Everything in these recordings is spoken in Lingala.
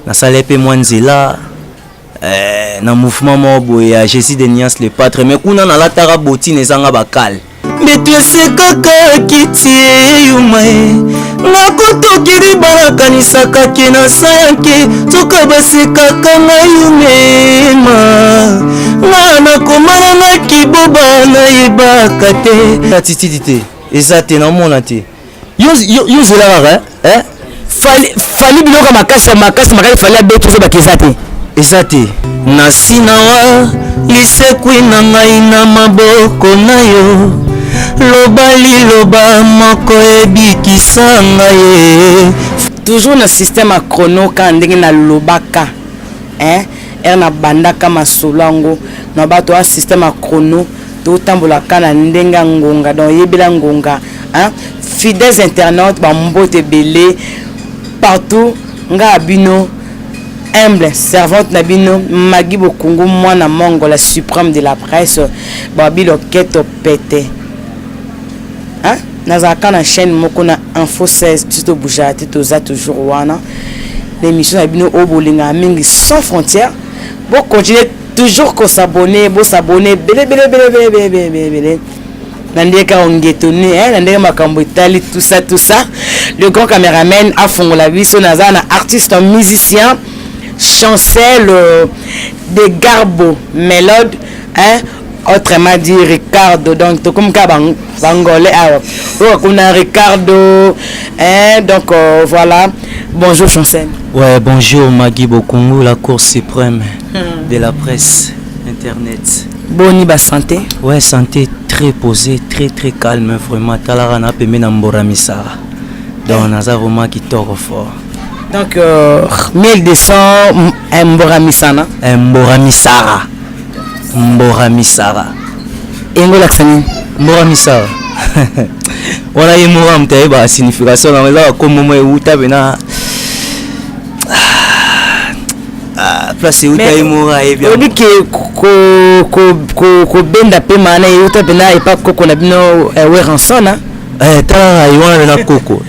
Nasala mpe mwa nzela na mouvement moko boye ya Jésus de Niance le Patre, mais kuna nalataka botine ezanga bakale. Mbeto esekaka kiti eyuma ye nga kotokili balakanisaka ke nasalaki nzoka basekaka ngai yumema nga nakomana nga kiboba nayebaka te attitude te eza te namona te yo zela kaka eh? Fally biloko makasi ya makasi makasi. Fally abeti, ozobaka eza te. Eza te. Nasinawa lisekwi na ngai na maboko na yo, loba liloba moko ebikisa ngai. Toujours na système ya chrono, kaka ndenge nalobaka, hein? Ere nabandaka masolo yango na bato ya système ya chrono, totambolaka na ndenge ya ngonga, donc yebela ngonga, hein? Fidèles internautes, bambote ebele partout. Nga ya bino humble servante na bino Magi Bokungu, mwana mongo, la suprême de la presse, babi loketo pete, hein? Nazalaka na chaîne moko na Info 16. Biso tobougeaka te, toza toujours wana na émission na bino oyo bolingaka mingi, Sans Frontière. Bocontinue toujours kos'abonner, bos'abonner ebele ebele ebele ebele ebele ebele ebele na ndenge kaka ongetone, na ndenge makambo etali tout ça, tout ça. Le grand caméraman afongola biso. Naza na artiste musicien Chancel de Garbo Mélode, hein? Autrement dit Ricardo. Donc tokomi kaka bangolais awa oyo kuna Ricardo, hein? Donc voilà, bonjour Chancel. Ouais, bonjour Magui Bokungu, la cour suprême de la presse internet. Boni basanté? Ouais, santé très posée, très très calme vraiment. Talaka na pembe na mbora misara, donc naza vraiment kitoko fort. Donc 1200 mbora misana. Mbora misara, mbora misara. Yango olakisa nini? Mbora misara wana, ye moko moto ayebaka signification nango. Eza bakombo mo ewuta pena place euta, ye moko ayebi. Oyebi ke kobenda mpe mana euta mpena epa koko na bino Werrason. Talaka ye wana pena koko.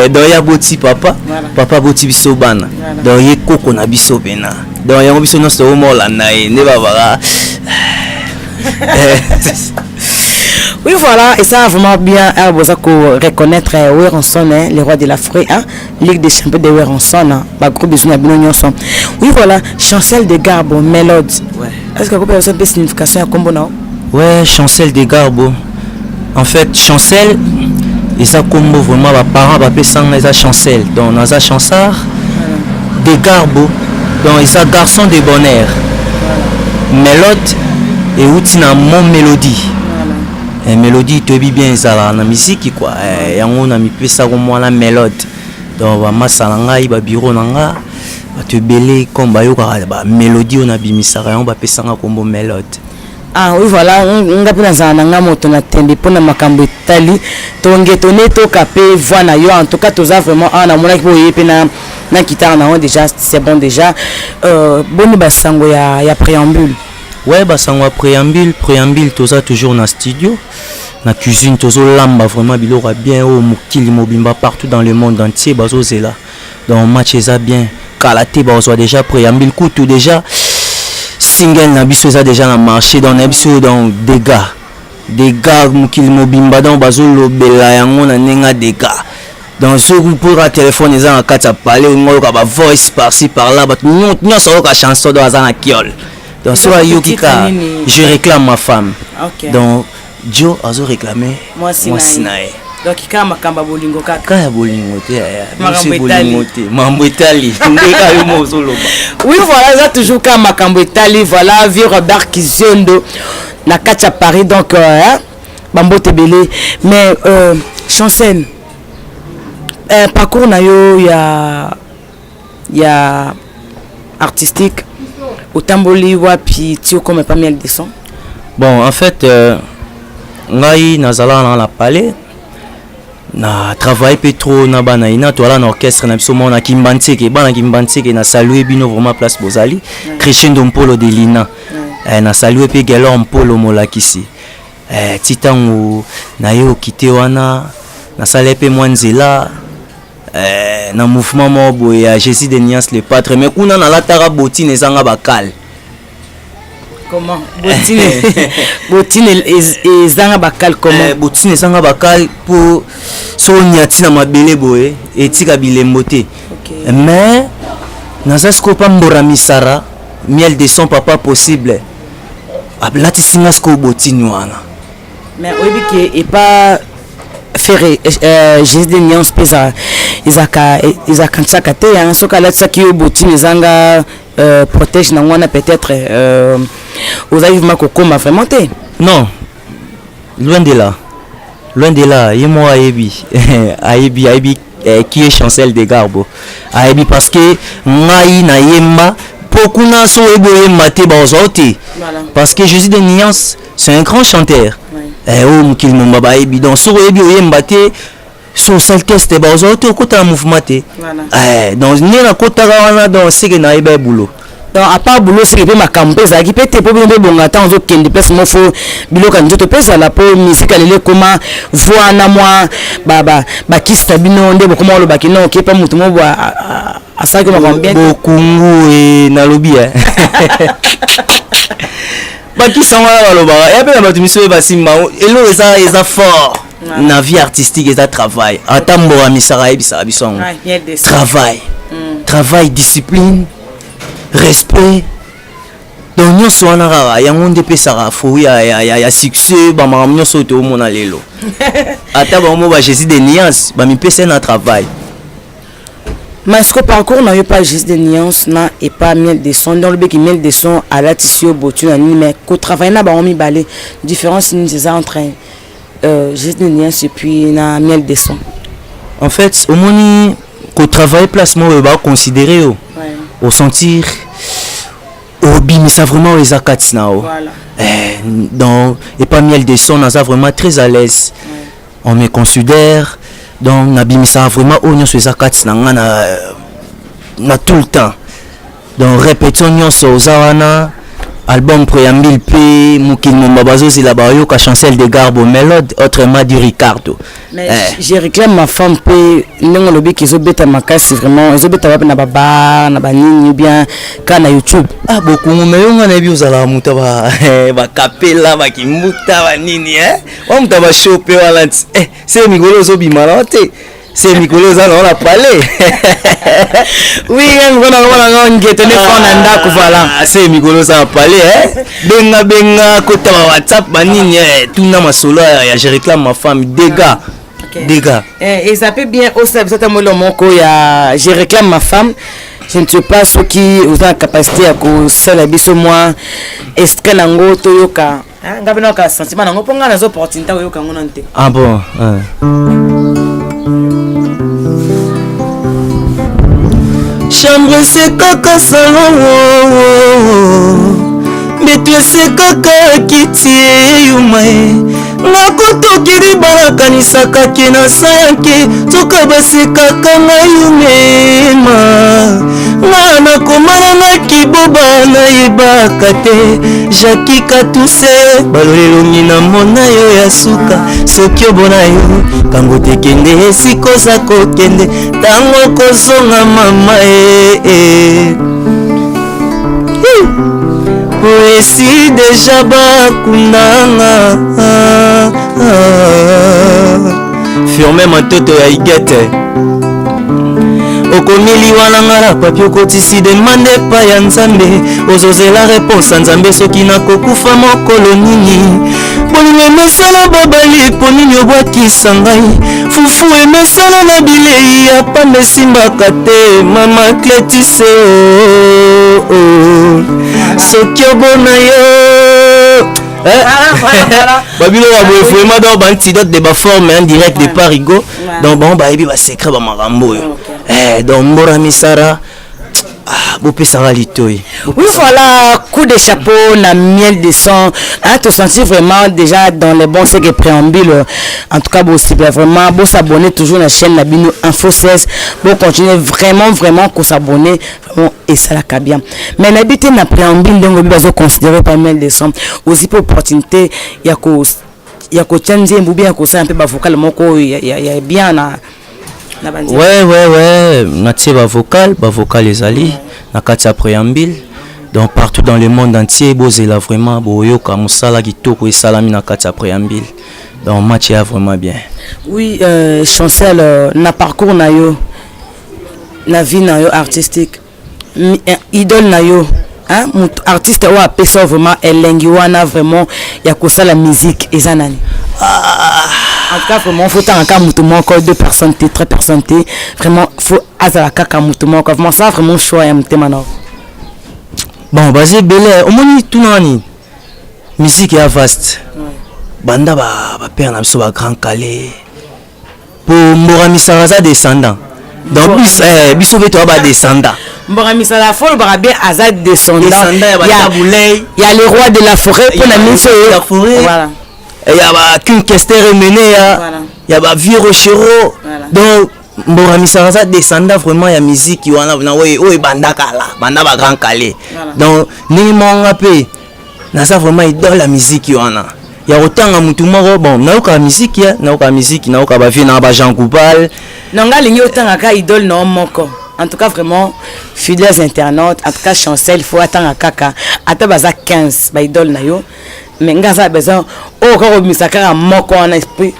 Donc ye aboti papa, papa aboti biso bana, donc ye koko na biso pena. Donc yango biso nyonso tokomolanda ye nde babaka. Oui, voilà, et ça vraiment bien, hein, vous avez reconnaître Werrason, hein, le roi de l'Afrique, hein, Ligue des champions de Werrason, hein, bah, gros bisous na bino nyonso. Oui, voilà, Chancel de Garbo, Mélode. Ouais. Est-ce que vous pouvez une signification à kombo na? Ouais, Chancel de Garbo. En fait, Chancel, eza kombo vraiment ba parents bapesanga, eza Chancel. Donc naza chansard de Garbo. Donc eza garçon de bonheur. Mélode euti na mot mélodie. Mélodie toyebi bien ezalaka na miziki quoi. Yango na mipesako mwana Mélode. Donc bamasa na ngai, babiro na nga, bato ebele comme bayokaka bamélodie oyo nabimisaka, yango bapesanga kombo Mélode. Ah oui, voilà, nga mpe nazala na nga moto na tembe mpona makambo etali tongetone toka mpe voix na yo. En tout cas toza vraiment awa, namonaki mpo oye mpe na guitare na yo déjà, c'est bon déjà. Boni basango ya préambule? Ouais, basango ya préambule, préambule toza toujours na studio, na cuisine, tozolamba vraiment biloko ya bien oyo mokili mobimba, partout dans le monde entier, bazozela. Donc match eza bien, kala te bazwa déjà préambule. Kutu déjà single na biso eza déjà na marché. Donc na biso, donc dégâts, dégâts mokili mobimba, donc bazolobela yango na ndenge ya dégâts. Donc soki mpona telefone eza na kati ya palais, olingi oyoka bavoice par-ci par-là, bato nyonso oyoka chanson, donc aza na kiole. Donc soki ayoki ka "Je réclame ma femme", donc Joe azo réclame mwasi na ye. Donc kaka makambo ya bolingo kaka? Kaka ya bolingo te, bolingo te, makambo etali nde kaka yo mo ozoloba. Oui, voilà, eza toujours kaka makambo etali. Voilà, vieux Robert Kiziondo na kati ya Paris. Donc bambote ebele. Mais Chancel, parcours na yo ya artistique, otamboli wapi ti okoma epa Miel de Son? Bon, en fait, ngai nazalaka na palais, na travaille mpe trop na bana ina, toala na orchestre na biso moko na Kimbantieke. Bana Kimbantieke, na salue bino vraiment place bozali. Crescendo Mpolo de Lina, na salue mpe Gelor Mpolo molakisi. Ti ntango naye okite wana, nasala mpe mwa nzela. Na mouvement moko boye ya Jésus de Nuance le Patre, mais kuna nalataka bottine ezanga bakale. Comment bottine, bottine ezanga bakale, comment? Bottine ezanga bakale mpo so onyati na mabele boye, etika bilembo te. Mais naza sikoyo pa Mbora Misara, Miel de Son, papa possible alatisi nga sikoyo bottine wana. Mais oyebi ke epa Ferre, Jésus de Nuance mpe ezalaka ntiaka te ya soki alatisaki yo bottine ezanga protège nango wana, peut-être ozali vraiment kokóma vraiment te. Non, loin de là, loin de là. Ye moko ayebi, ayebi, ayebi qui est Chancel de Garbo, ayebi, parce que ngai nayemba mpo kuna so oyebi oyemba te, bazwa yo te, parce que Jésus de Nuance, c'est un grand chanteur oyo mokili momba bayebi. Donc soki oyebi oyemba te, so osali test, bazwa yo te, okota na mouvement te. Donc nde nakotaka wana, donc seke nayeba ye boulot. Donc à part boulot, seke mpe makambo mpe ezalaki mpe te, mpo bino mpe bonga ntango ozokende place mo, fo biloko ya nzoto mpe ezala, mpo musique alelo ekoma voi na mwa bakisi na bino nde bokoma olobaki non, okepa motu mo asalaki makambo bien. Bokungu e nalobi e bakisi yango wana balobaka ya mpe na bato miso oyo basimba eloko eza fort na vie artistique, eza travail. Ata Mboka Misaka ayebisaka biso yango: travail, travail, discipline, respect. Donc nyonso wana kaka yango nde epesaka fruit ya succès. Bamakambo nyonso oyo toomona lelo, ata bango mo ba Jésus de Nuance bamipesa na travail. Mais ce que parcours na yo pas Jésus de Nuance na et pas Miel de Son, donc lobeki Miel de Son alatisi yo bottine na nini, mais kotravaille na bango mibale, différence nini eza entre Jésus de Nuance et puis na Miel de Son? En fait, omoni, kotravaille place moko oyo baconsidéré yo, osentir obimisa vraiment oyo eza kati na yo. Donc epa Miel de Son, naza vraiment très à l'aise, on me considère, donc nabimisaka vraiment oyo nyonso eza kati na nga na tout le temps. Donc répétition nyonso oza wana, album Préambule mpe mokili momba bazozela, bayoka Chancel de Garbo Mélode, autrement dit Ricardo. Mais Je réclame ma femme mpe, ndenge olobiki ezobeta makasi vraiment, ezobeta wapi? Na babar, na banini, ou bien kaka na YouTube? Ah, bokungu, me yo nga nayebi ozalaka moto bakapela, bakimbuta, banini, wa moto ya bashow mpe wana nti se mikolo ozobima nao te, se mikolo oza nao na palais. Oui, nga ngona nga ngeto nde fond na ndako, voilà. Ah, se mikolo oza na palais, benga benga, kota ba WhatsApp, banini, tuna masolo ya Je réclame ma femme, dégâts. Dégâts. Eza mpe bien osala biso ata molo moko ya Je réclame ma femme. Je ne sais pas soki oza na capacité ya kosala biso mwa extrait nango toyoka. Nga mpe nayoka sentiment nango, mpo nga naza opportunité koyoka yango nano te. Ah bon. Chambre esekaka salon, mbeto esekaka kiti, eyuma ye nga kotokeli balakanisaka ke na sanke, nzoka basekaka ngai umema nga nakoma na kiboba, nayebaka te. Jaki Katuse baloli elongi na mona yo ya suka, soki obona yo kango te, kende esika oza kokende, ntango kozonga mama e po esi deja bakundanga. Firme matoto ya Igete, okomi liwa na nga na papier, okotisi demande epai ya Nzambe, ozozela réponse ya Nzambe soki nakokufa mokolo nini. Bolingo emesala babali, mpo nini obwakisa ngai? Fufu emesala na bilei ya pamba, esimbaka te. Mama Cletise, oh, oh. Soki obona yo babiloko ya boye vraiment, donc baantidote de baforme en direct de Parigo. Donc bango bayebi basecret bamakambo oyo. Donc Mbora Misara, ah, bopesaka litoi. Oui, voilà, coup de chapeau, na Miel de Son. Hein, te sentir vraiment déjà dans les bons que préambule. En tout cas, bon, c'est vraiment, bon s'abonner toujours à la chaîne Nabino Info 16. Bon, continuer vraiment, vraiment, qu'on s'abonner, vraiment, et ça la bien. Mais l'habité na préambule, donc, on considérer pas Miel de Son. Aussi, pour opportunité, il y a ko ya kotia nzembo, bien kosala mpe bavocal moko ya bien na Na banzembo. Ouais, natie bavocal, bavocal ezali na kati ya préambule. Donc partout dans le monde entier, bozela vraiment, boyoka mosala kitoko esalami na kati ya préambule. Donc match ya vraiment bien. Oui, Chancel, na parcours na yo, na vie na yo artistique, idole na yo, hein, moto artiste oyo apesa yo vraiment elengi wana vraiment ya kosala musique, eza nani? En tout cas vraiment, faut tanga kaka moto moko, deux personnes te, trois personnes te, vraiment faut azala kaka moto moko. Vraiment ça, vraiment choix ya motema na yo. Bon, baza ebele. Omoni, tuna wani, musique ya vaste, banda bapère na biso, bagrand Kallé, po Mbora Misala aza descendant. Donc biso mpe toya badescendant. Mbora Misala, fo olobaka bien, aza descendant. Descendant ya baTabu Ley. Ya le roi de la forêt, mpo na miso. La forêt. Voilà. Ya ba King Kester Emeneya. Voilà. Ya bavieux Rochereau. Voilà. Donc Mbora Misala aza descendant vraiment ya musique wana na oyo ebanda kala, banda bagrand Kallé. Voilà. Donc ndenge monga mpe naza vraiment idole ya musique wana ya kotanga mutu moko. Bon, nayokaka musique, ya nayokaka musique, nayokaka bavieux na baJean Goubald. Na nga alingi otangaka idole na yo moko. En tout cas vraiment, fidèles internautes, en tout cas Chancel, faut atanga kaka ata baza 15 baidole na yo, mais nga aza besoin oyo kaka obimisa kaka moko wana esprit.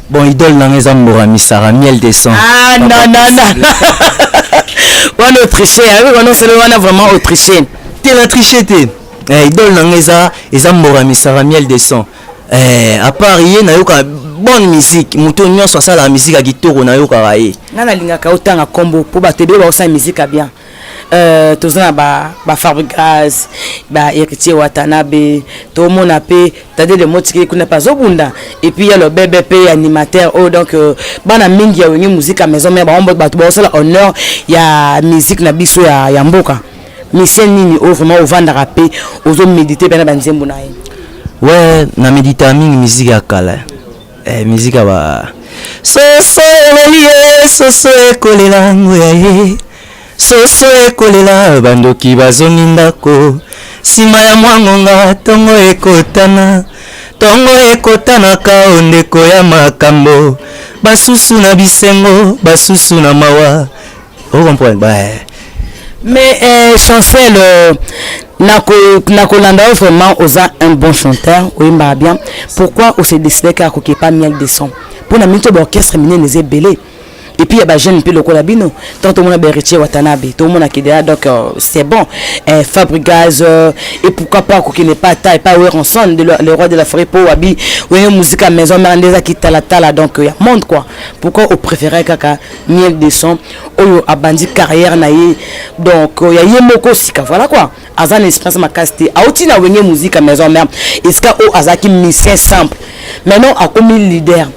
Bon, idole nanga eza Mbora Misara, Miel de Sang. Ah non, non, non, wana otriche, ayebi wana osali wana vraiment otriche. Te, na triche te. Idole nanga eza Mbora Misara, Miel de Sang. À part ye, nayoka bonne musique, moto nyonso asalaka musique ya kitoko, nayokaka ye. Nga nalingaka otanga nkombo mpo bato ebele baosala musique ya bien. Toza na baFabregas, baHéritier Watanabe, tomona mpe Tade de Motikeli kuna mpe azobunda, et puis ya Lobebe mpe animateur oyo. Donc bana mingi ya Wenge Musique ya Maison Mère, bango bato baosala honneur ya musique na biso ya mboka. Musicien nini oyo vraiment ovandaka mpe ozomédite mpe na banzembo na ye? Ouais, na médita mingi musique ya kala, musique ya ba soso eleli ye, soso ekolela ngo ya ye, soso ekolela, bandoki bazongi ndako nsima ya mwa ngonga, ntongo ekotana, ntongo ekotanaka o ndeko ya makambo, basusu na bisengo, basusu na mawa, ocomprendre ba. Mais Chancel, nakolanda yo vraiment, oza un bon chanteur, oyembaka bien. Pourquoi ose décide kaka kokepa Miel de Son? Mpo na mingi to baorchestre minene eza ebele, et puis ya bajeune mpe lokola bino. Tant tomona baHéritier Watanabe, tomona kedea, donc c'est bon, Fabregas, et pourquoi pas kokende pa ata epa Werrason, le roi de la forêt, mpo wabi Wenge Musique ya Maison Mère nde ezaki talatala. Donc ya monde quoi, pourquoi opréféré kaka Miel de Son oyo abandi carrière na ye, donc ya ye moko sika? Voilà quoi, aza na expérience makasi te, auti na Wenge Musique ya Maison Mère, esika oyo azalaki musicien simple, maintenant akomi leader.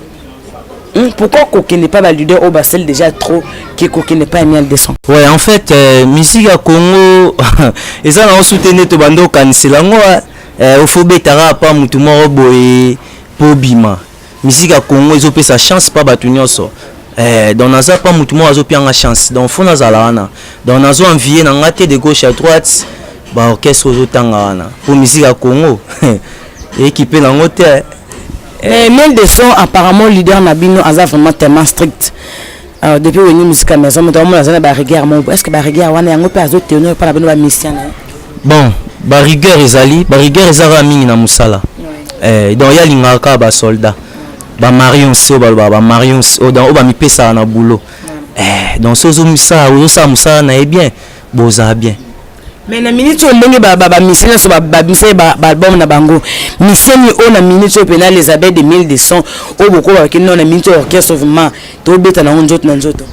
Pourquoi kokende pas baleader oyo basali déjà trop ke kokende pas ya Miel de Son? Ouais, en fait, musique ya Congo eza nango su te nde tobanda okanisela yango. Ofo betaka pa mutu moko boye mpo bima. Musique ya Congo ezopesa chance pa bato nyonso. Donc naza pa mutu moko azopianga chance, donc fo nazala wana. Donc nazo envie na nga te de gauche à droite baorchestre ozotanga wana, mpo musique ya Congo ekipe nango te. Mais Miel de Son, apparemment leader na bino aza vraiment tellement strict. Depuis Wenge Musique ya Maison, moto amona aza na barigueur moko. Est ce que barigueur wana yango mpe azotenir mpa na bino bamusicien na ye? Bon, barigueur ezali, barigueur eza kaka mingi na mosala. Donc ye alingaka kaka basoldat, bamarions oyo balobaka, bamarions oyo, donc oyo bamipesaka na boulot. Donc so ozosala mosala na ye bien, bozala bien. Mais na minute oyo, ndenge bamusicien nyonso babimisa baalbum na bango, musicien oyo na minute oyo mpena les abeilles de Miel de Son oyo bokoba bakende no na minute oyo, orchestre vraiment tobeta nango nzoto na nzoto,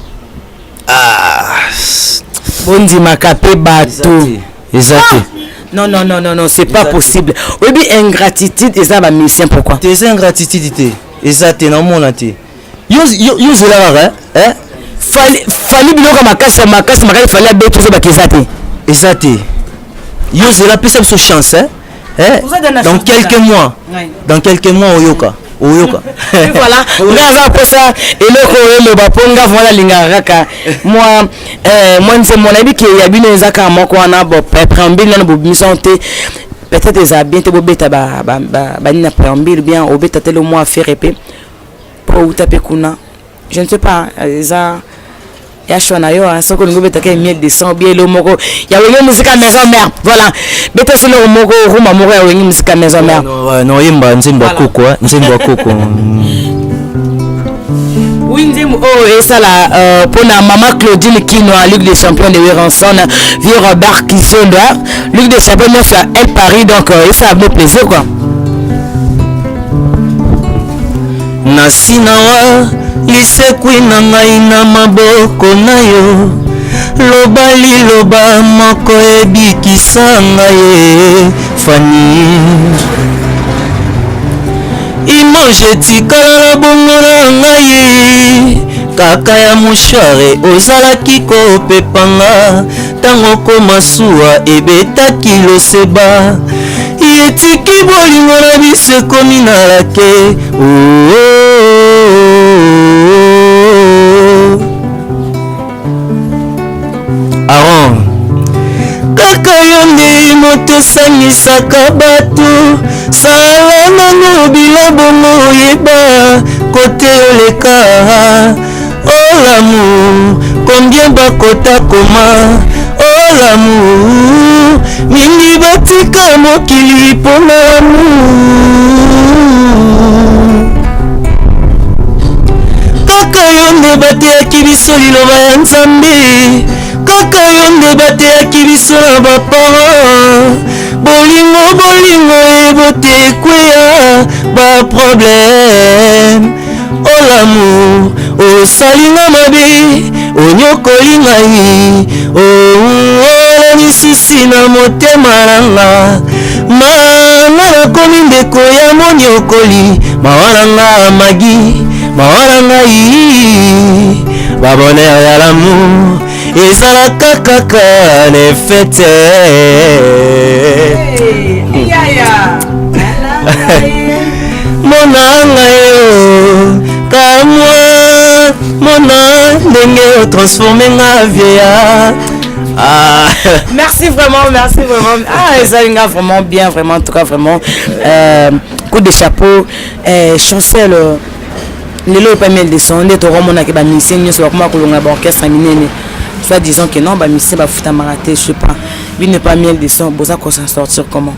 bondimaka mpe bato? Eza te. Non, non, non, non, non, c'est pas possible. Oyebi, ingratitude eza bamusicien, pourquoi? Te, eza ingratitude te, eza te, naomona te. Yo ozela kaka. Fally, biloko makasi makasi makasi, Fally abeti, ozobaka eza te? Eza te. Yo ozela, pesa biso chance, eh? Dans quelques mois, dans quelques mois oyoka, oyoka. Voilà, nga aza mposa eloko oyo eloba, mpo nga vraiment nalingaka kaka mwa nzembo. Nayebi ke ya bino eza kaka moko wana. Bon, préambule nano bobimisa te, peut-être eza bien te bobeta banini na préambule bien, obeta te lo mwa affaire mpe mpo outa mpe kuna. Je ne sais pas, eza ya choix na yo, hein. Soki olingi obetaka miel de son bien elo moko ya Wenge Musica Maison Mère, voilà, beta so eloko moko, rumba moko ya Wenge Musica Maison Mère. Non, oyemba nzembo ya koko, nzembo ya koko. Oui, nzembo oyo esala mpona mama Claudine Kinwa, Ligue des champions de Werrason, vieux Robert Kizondo, Ligue des champions nyonso ya El Paris. Donc esala bino plaisir quoi. Nasi nawa lisekwi na ngai na maboko na yo, loba liloba moko ebikisa ngai. Fani, image etikala na bongo na ngai kaka ya mouchoir ozalaki kopepanga ntango komasuwa ebetaki loseba etiki bolingo na biso ekomi na lake. Oh, oh, oh. Aron, kaka yo nde moto esangisaka bato, sala nano bilobongo oyeba kote oleka. Oh l'amour, combien bakota koma. Oh l'amour, mingi batika mokili mpona amour. Kaka yo nde bateyaki biso liloba ya Nzambe, kaka yo nde bateyaki biso na baparent bolingo, bolingo ebote ekweya baproblème. Oh l'amour, osalinga mabe, onyokoli ngai, olamisusi na motema nanga. Mama, nakomi ndeko ya monyokoli. Mawa na nga Magi, mawa na ngai. Babonheur ya l'amour ezalaka kaka na fête. Mona ngai yo kamwa, mona ndenge otransforme nga vieillard. Ah. Merci vraiment, merci vraiment. Ah, ezalinga vraiment bien, vraiment, en tout cas vraiment, coup de chapeau. Chancel, lelo epa Miel de Son nde tokomonaki bamusicien nyonso bakoma kolonga baorchestre minene, soit disant que non, bamusicien bafutamaka te. Je sais pas, bino epa Miel de Son boza ko s'en sortir comment?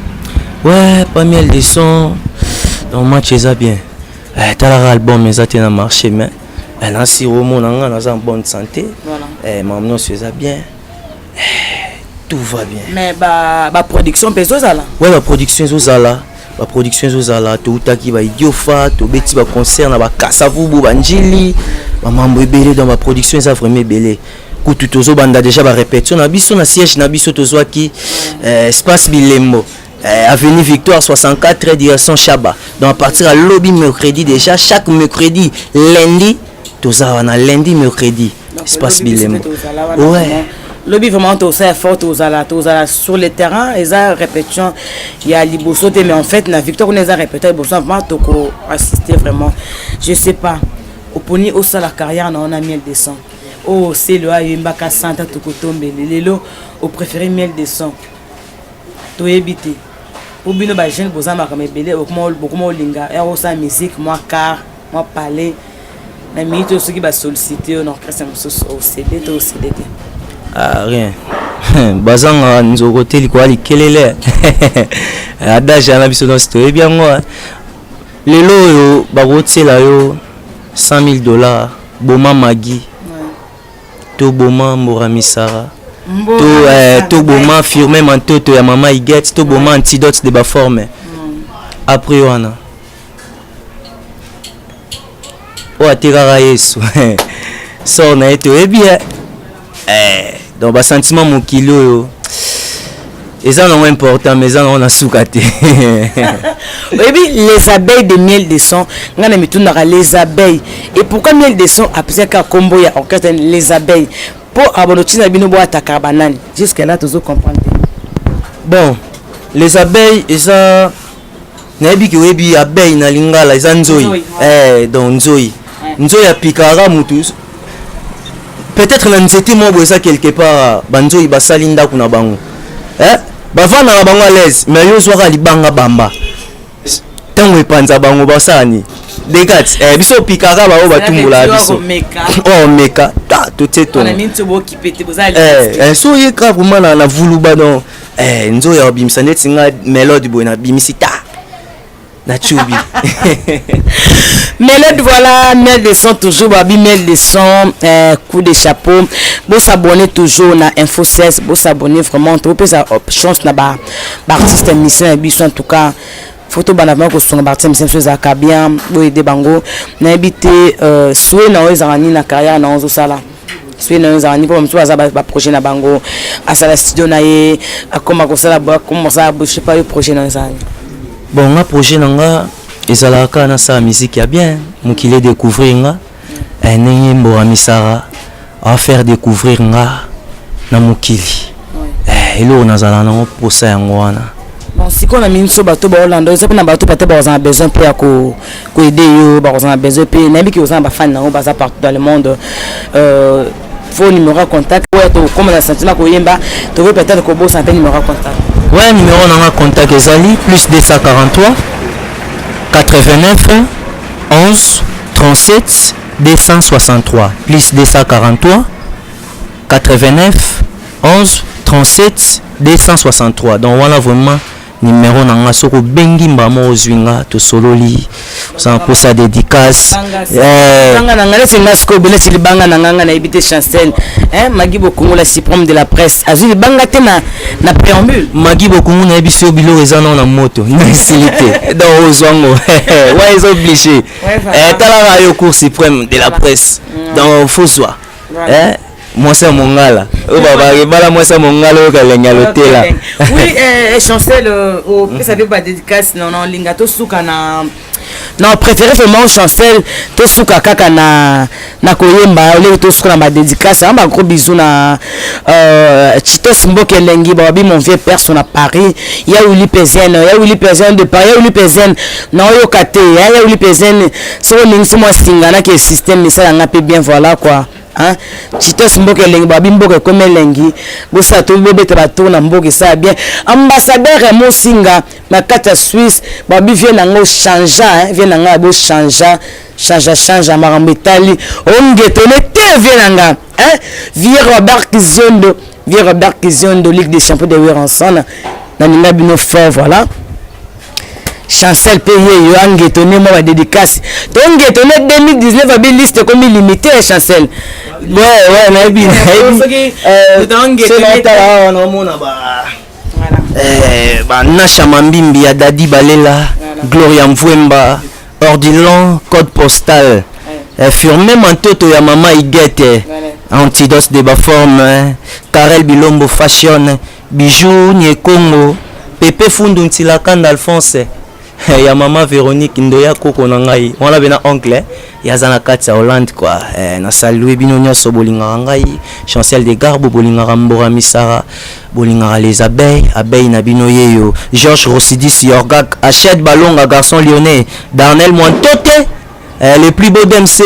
Ouais, pas Miel de Son, donc match eza bien. Talaka album eza te na marché, mais nasi omona nga naza en bonne santé. Voilà. Makambo nyonso eza bien, tout va bien. Mais baproduction mpe ezozala? Ouais, baproduction ezozala, baproduction ezozala. Toutaki baidiofa, tobeti baconcert na bakasavubu, banjili, bamambo ebele. Donc baproduction eza vraiment ebele. Kutu tozobanda déjà barépétition na biso na siège na biso tozwaki, espace Bilembo, avenue Victoire 64, direction Chaba. Donc à partir ya lobi mercredi déjà, chaque mercredi, lundi, toza wana, lundi, mercredi, espace Bilembo, ouais. Lobi vraiment tosala fort, tozala sur le terrain. Eza répétition ya liboso te, mais en fait na Victoire kuna eza répétition liboso. Vraiment toko assister vraiment. Je sais pas, oponi osala carrière na wana Miel de Son oyo oselo ayembaka santa tokotombele, lelo opréféré Miel de Son, toyebi te. Po bino bajeune boza makambo ebele, bokoma olinga ya osala musique mwa car mwa palais na minute oyo. Soki basollicite yo na orchestre mosusu, océder to océder te? Ah, rien, bazanga nzoko te likolo ya likelele. Adage yana biso nyonso toyebi yango. Lelo oyo bakotiela yo 100 000 $, boma Magi to boma Mbora Misara to, to boma Firme Mantoto ya mama Iget, to boma Antidote de baforme. Après wana oyo atekaka Yesu, sort na ye toyebi. Donc basentiment mokili oyo eza nango important, mais eza nango na suka te. Oyebi les abeilles de Miel de Son, ngai na mitundaka les abeilles, et pourquoi Miel de Son apesaka nkombo ya orchestre les abeilles? Mpo abono ntina bino boatakaka banani? Jusque là tozo comprendre te. Bon, les abeilles eza, nayebi ke oyebi abeille na lingala eza nzoi. Donc nzoi, nzoi apikaka mutu peut-être na nzete moko boye. Eza quelque part banzoi basali ndako na bango, bavandaka bango à l'aise, mais yo ozwaka libanga bamba, ntango epanza bango basala nini? Degat biso opikaka baoyo batumbolaka biso. Oyo omeka ta totie tongo. So oyeka vraiment na vuluba, donc nzoyo abimisa neti nga Mélode boye, nabimisi ta na tchubi. Mélode, voilà, Miel de son toujours, babi Miel de son, coup de chapeau. Bo s'abonner toujours na Info 16, bo s'abonner vraiment, trop ça chance na ba ba artiste mission biso. En tout cas, photo bana vraiment kosunga ba artiste mission biso ezalaka bien, bo aider bango. Nayebi te souhait na oyo ezalaka nini na carrière na ozosala, souhait na oyo ezalaka nini, mpo mosusu aza ba projet na bango, asala studio na ye, akoma kosala boye, akoma kosala boye, je sais pas, yo projet na oyo ezalaka nini? Bon, nga projet na nga ezalaka kaka nasala musique ya bien, mokili edécouvrir nga ndenge Mbora Misara afaire découvrir nga na mokili. Eloko nazala nango mposa yango wana. Bon, sikoyo na minso bato baolanda, eza mpe na bato peut-être bakozala na besoin mpe ya koaider yo, bakozala na besoin mpe, nayebi ke oza na bafani nango baza partout dans le monde, faut numéro ya contact oyo tokóma na sentiment koyemba, tokoki peut-être kobosana mpe numéro ya contact. Ouais, numéro nanga contact ezali plus 243 89 11 37 263, plus 243 89 11 37 263. Donc wana vraiment numéro na nga, soki obengi mbama ozwi nga, tosololi, osala mposa dédicace. Libanga na nga neti nga sikoyo boye, neti libanga na nga, nga nayebi te. Chancel Magi Bokongo, la suprême de la presse, azwi libanga te na préambule. Magi Bokongo, nayebi so biloko eza nao na moto na esili te, donc ozwango wa eza obligé. Talaka yo cour suprême de la presse, donc fozwa mwasi ya mongala oyo babaka ebala, mwasi ya mongala oyo kalenga ya lotela. Oui, Chancel, opesa mpe badédicace na olinga, tosuka na non, préféré vraiment Chancel, tosuka kaka na koyemba oleki, tosuka na badédicace. Ba gros bisou na Chitos Mboka Elengi, bababi mon vieux perso na Paris, ya Willi Pezen, ya Willi Pezen de Paris, ya Willi Pezen na oyoka te, ya Willi Pezen, soki oningisi mwa singa naki système esalanga mpe bien, voilà quoi, hein. Chitos Mboka Elengi, babi mboka ekomi elengi, bosala to bobeta batour na mboka, esala bien. Ambassadeur Mosinga na kati ya Suisse, babi vie nango change, vie na ngai bochange, change, change makambo etali ongetone te, vie na nga, hein? Vie Robert Kiziondo, vie Robert Kiziondo, Ligue des champions de Werrason, nalinga bino fort, voilà. Chancel mpe ye yo angetone mwa badédicace, tongetone 2019, abi liste ekomi limité, Chancel. Ouais, nayebi, nayebi awa naomona ba banasha Mambimbi ya Dadi Balela, Gloria Mvwemba, Ordilon Code Postal, Firme Mantoto ya Mama Igete, Antidos de Baforme, Karel Bilombo Fashion, Bijou Nyekongo, Pepe Fundu Ntilakanda, Alphonse ya Mama Véronique Ndoya, koko na ngai wana bena oncle yaza na kati ya Hollande quoi. Nasalue bino nyonso bolingaka ngai Chancel de Garbo, bolingaka Mbora Misara, bolingaka les abeilles, abeille na bino yeyo Georges Rosidis Yorgak, Ached Balonga, garçon lyonnais, Darnel Mwantote, le plus beau d'MC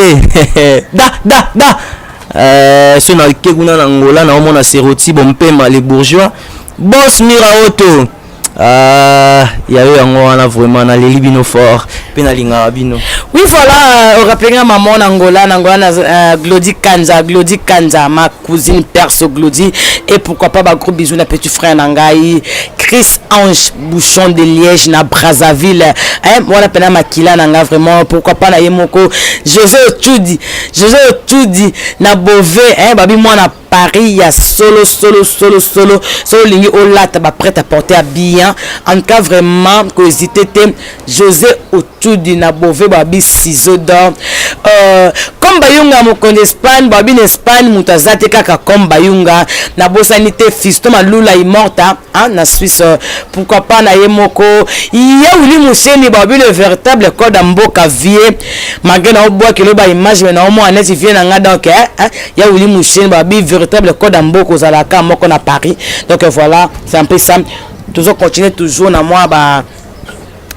da da da. So nake kuna na Ngola, naomona Seroti Bompema, les bourgeois, Bos Mira Oto. Ah, ya yo yango wana vraiment naleli bino fort mpe nalingaka bino. Oui, voilà, orappeler maman na Angola, na Angola, Glody Kanza, Glody Kanza, ma cousine perso Glody, et pourquoi pas ba gros bisous na petit frère na ngai Chris Ange Bouchon de Liège na Brazzaville, hein, wana pena makila na nga vraiment. Pourquoi pas na ye moko José Otudi, José Otudi na Beauvais, hein, babi mwana Paris ya solo solo solo solo solo, olingi olata ba prêt à porter ya bien, en tout cas vraiment kohésiter te, José Otudi na Beauvais, babi ciseau d'or. Comme Bayunga mokonzi Espagne, babi na Espagne moto aza te kaka comme Bayunga. Nabosani te Fiston Malula Immorta, hein, na Suisse. Pourquoi pas na ye moko ye Wili Museni, babi le véritable code ya mboka, vie malgré na obwakelo baimage me na omona neti vie na nga, donc hein, ya Wili Museni, babi véritable code ya mboka, ozalaka moko na Paris. Donc voilà, c'est un peu ça, toujours continuer toujours na mwa ba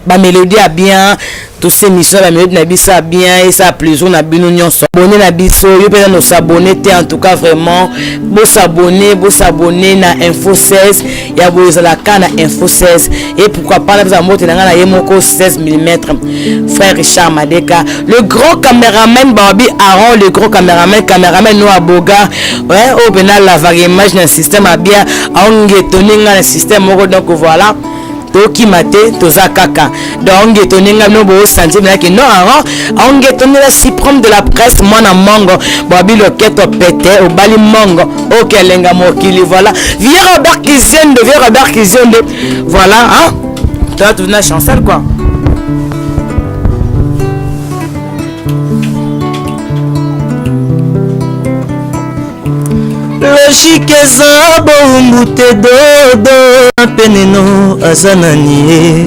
bamélodie ya bien, tose émission ya bamélodie na biso ya bien, esa plaisir na bino nyonso. Abonné na biso, yo mpenza nosabonner te, en tout cas vraiment bosabonner, bosabonner na Info 16. Ya boye ezalaka na Info 16. Et pourquoi pas napesa mbote na ngai na ye moko 16 mm, frère Richard Madeka, le grand caméraman Babi Aaron, le grand caméraman, caméraman no aboga, ouais, oyo mpena lavaka image na système ya bien, aongetoni ngai na système moko. Donc voilà, tokima te, toza kaka. Donc aongetoni ngai bino bosentir menaki non, Aaron aongetoni la suprême de la presse, mwana mongo babi loketo pete obali mongo okelenga mokili. Voilà, vieux Robert Kizendo, vieux Robert Kizendo, voilà, hein, toi tu na chancel quoi. Logique eza bowumbu te, dodo na peneno aza nani ye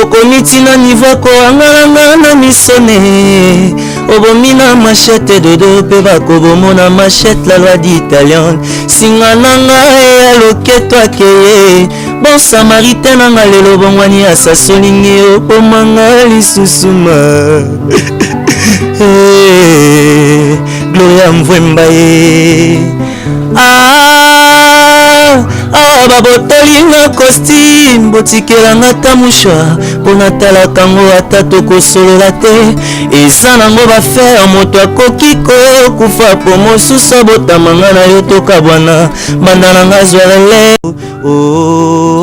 okomi ntina niveau koangalanga na misone obomi na machette dodo mpe bakobomona machette, la loi d'italienne. Singa na ngai ya loketo akeye, bon samaritain nanga lelo bongwani asasolingi obomanga lisusu ma. Hey, Gloria Mvwemba ye ah, ah, babotolinga costume, botikelanga ata mouchoir mpo natalaka yango, ata tokosolola te, eza nango bafere. Moto akoki kokufa mpo mosusu abotamanga na yo, tokabwana banda nanga zwa relève oh.